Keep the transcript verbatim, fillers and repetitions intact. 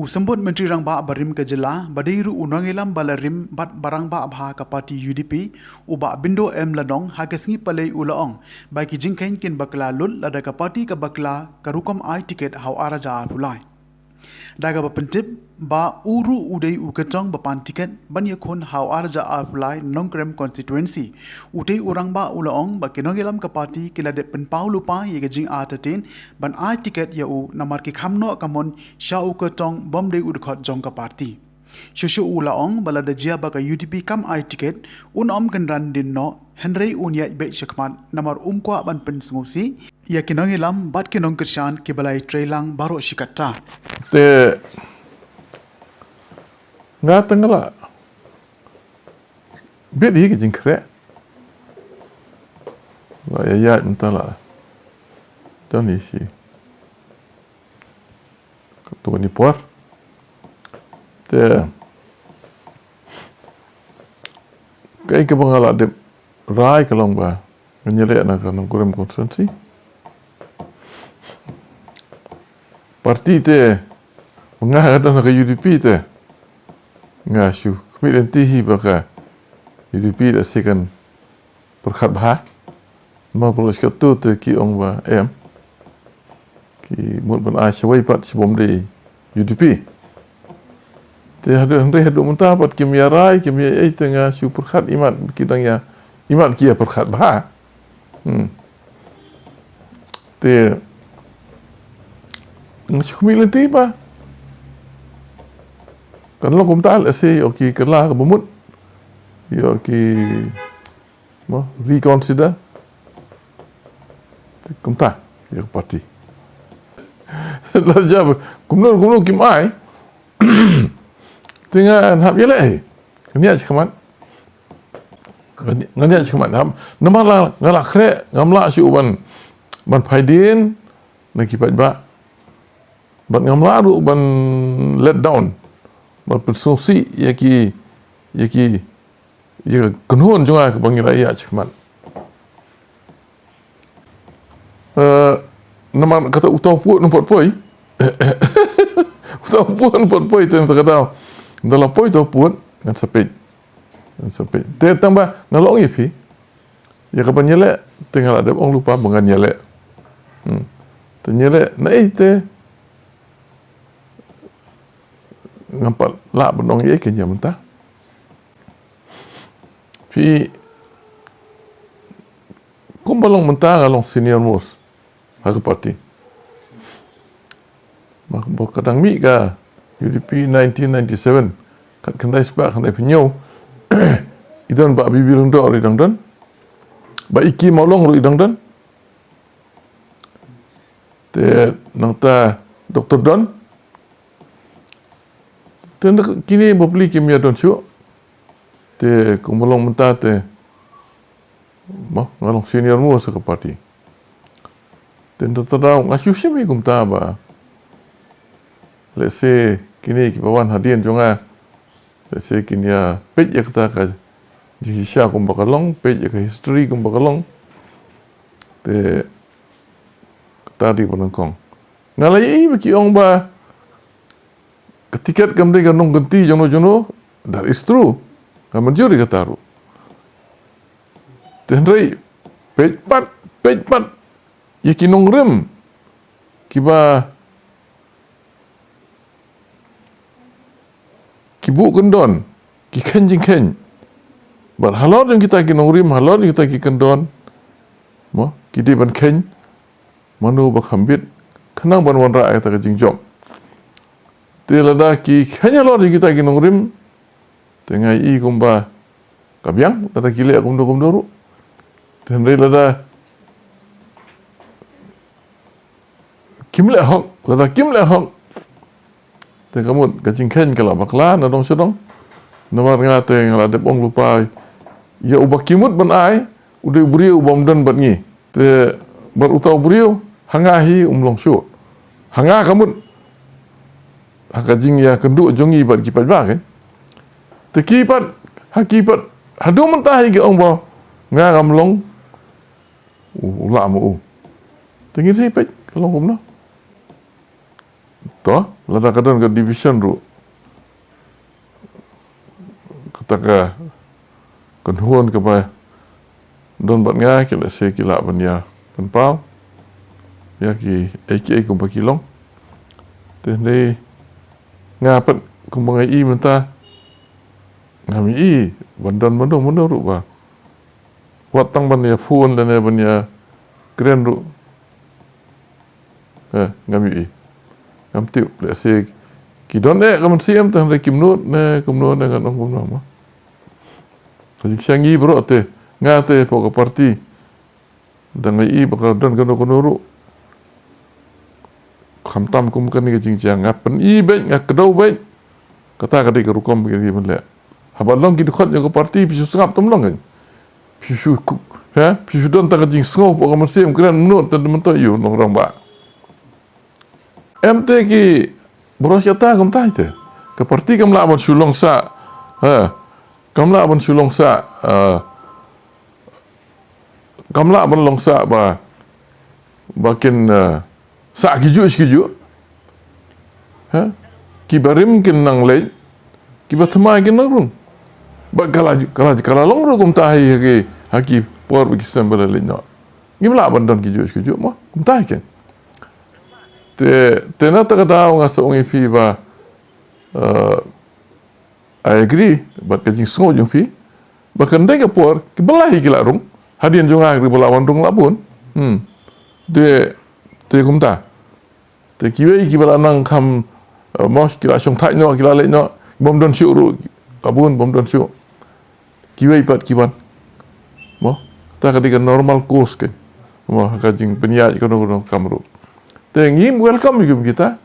U Symbud Myntri Rangbah barim ka jylla, ba dei ruh u nongïalam ba la rim bad ba rangbah bha ka party U D P, u Bah Bindo M Ladong, ha ka sngi Palei u la ong ba ki jingkheiñ kin bakla lut lada ka party ka bakla ka rukom ai tiket ha u ar hajar arphew lai. Da kaba pyntip ba u ruh u dei u kyrtong ba pan tiket ban ïakhun ha u ar hajar arphew lai Nongkrem constituency. Utei u rangbah u la ong ba ki nongïalam ka party ki la dep pynpaw lypa ïa ka jingartatien ban ai tiket ïa u, namar ki kham noh ka mon sha u kyrtong bym dei u dkhot jong ka party. Shuh shuh u la ong ba lada jia ba ka U D P kam ai tiket, un ym kynran dien noh, hynrei un ïaid beit shakhmat, namar um kwah ban pynsngewsih ïa ki nongïalam bad ki nongkyrshan kiba la ïatreilang baroh shi katta. Te nga tang la bit hi ka jingkhreh. La ïa ïaid mynta la. Don hi shi. Katto katne por. Te kaei kaba nga la dep rai ka long ba ngan ïaleh na ka Nongkrem constituency. Party te, ba nga nga don na ka U D P te, nga shu khmih lynti hi ba ka U D P da second pyrkhat bha. Namar ba lashkatu te ki ong ba em, ki mut ban ai shawei pat shibun dei U D P. Te haduh hynrei haduh mynta pat kim ïa rai, kim ïa ei, te nga shu pyrkhat imat ki dang ïa, imat ki ïa pyrkhat bha. Hmm. Te nga shu khmih lynti ba kan long kumta, lehse ïoh ki kylla kaba mut, ïoh ki mo, reconsider. Te kumta ïa ka party. La jia ba kumno kumno kim ai. Te ngan hap ïaleh hi. Ngan ïaid shakhmat. Ngan ïaid shakhmat. Namar la nga la khreh, ngam lah shuh ban, ban phaidien na ki paidbah. Bad ngam lah ruh ban let down, ban pynsngewsih ïa ki, ïa ki, ïa ka kynhun jong nga kaba ngi la ïaid shakhmat. Eh, namar kata uta u pud nang pud poi. Uta u pud nang pud poi, te mynta ka daw, da la poi uta u pud, ngan sa peit. Ngan sa peit. Te tang ba nga la ong ïa phi, ïa kaban ïaleh, te nga la dep ong lypa ba ngan ïaleh. Hmm. Te ïaleh na ei te ngam pat lah ban ong ïa ka mynta. Phi, kumba long mynta nga long senior most ha ka party. Ba ka dang mih ka U D P nineteen ninety-seven, khatkhyndai spah khyndaiphew hynñiew, i don Bah B B Lyngdoh ruh i dang don. Bah Icky Mawlong ruh i dang don. Te nangta Doktor Don. Te nda kine bapli kim ïa don shuh. Te kumba long mynta te, mo, nga long senior most ha ka party. Te nda ta daw nga shu shim hi kumta ba, lehse kine kiba wan hadien jong nga, lehse kin ïa peit ïa kata ka jingshisha kumba ka long, peit ïa ka history kumba ka long. Te kata dei ba nyngkong. Nga la ïohi ba ki ong ba ka tiket kam dei ka nongkynti jongno jongno, that is true. Nga mynjur ïa kata ruh. Te hynrei peit pat, peit pat ïa ki nongrim kiba ki buh kyndon, ki kheiñ jingkheiñ. Bad halor jong kita ki nongrim, halor jong kita ki kyndon, mo, ki dei ban kheiñ mano ba kham bit, khnang ban wanrah ïa kata ka jingjop. Te lada ki kheiñ halor jong kita ki nongrim, te nga i kumba ka biang, lada ki leh kumno kumno ruh. Te hynrei lada kim leh hok, lada kim leh hok, te ka mut ka jingkheiñ ka la bakla na dong sha dong. Namar nga te nga la dep ong lypa, ïa uba ki mut ban ai u dei u briew uba ym don bad ngi. Te bad uta u briew ha nga hi um long shuh. Ha nga ka mut, ha ka jingïakynduh jong ngi bad ki paidbah, eh. Te ki pat, ha ki pat, haduh mynta hi ki ong ba nga ngam long u, u lah mo u. Te ngin sa peit ka long kumno. To, lada ka don ka division ruh, kata ka kynhun kaba don bad nga, ki lehse ki lah ban ïa pynpaw ïa kiei kiei kumba ki long. Te hynrei nga pat kumba nga i mynta, ngam i ban don mano mano ruh ba wat tang ban ïa phone lane ban ïa kren ruh. Eh, ngam i. Ngam tip, lehse ki don eh ka mynsiem, tang da kim nud ne kumno ne, ngan ong kumno mo. Ka jingshisha ngi baroh te, nga te hapoh ka party, da nga i ba ka don kano kano ruh, khamtam kum kane ka jingjia, nga pyn-i beit, nga kdew beit. Kata ka dei ka rukom ba ngi dei ban leh. Haba long ki dkhot jong ka party, phi shu sngap tam long kan. Phi shu ku-, ha? Phi shu don tang ka jingsngew hapoh ka mynsiem, kren mano te mynta ïoh nongrangbah. Em te ki bros kata kumta te. Ka party kam lah ban shu long sah. Ha? Kam lah ban shu long sah, ah, kam lah ban long sah ba, ba kin, ah, sah kijuh kijuh. Ha? Kiba rim kin nang leit, kiba thymmai kin nang rung. Ba ka la, ka la, ka la long ruh kumta ha ki, ha ki por ba ki snem ba la leit noh. Ngim lah ban don kijuh kijuh mo, kumta hi kan. Te, te na kata ka daw nga sa ong ïa phi ba, eh, I agree bad ka jingsngew jong phi ba kan dei ka por kiba lai ki la rung. Hadien jong nga kiba la wan rung la bun. Hmm. Te, te kumta. Te kiwei kiba la nang kham, eh, mo, ki la shong thait noh, ki la leit noh, bym don shuh ruh, la bun bym don shuh. Kiwei pat ki wan. Mo, kata ka dei ka normal course kan. Mo, ka jingpynïaid kano kano kam ruh. Te ngi welcome ïa kita.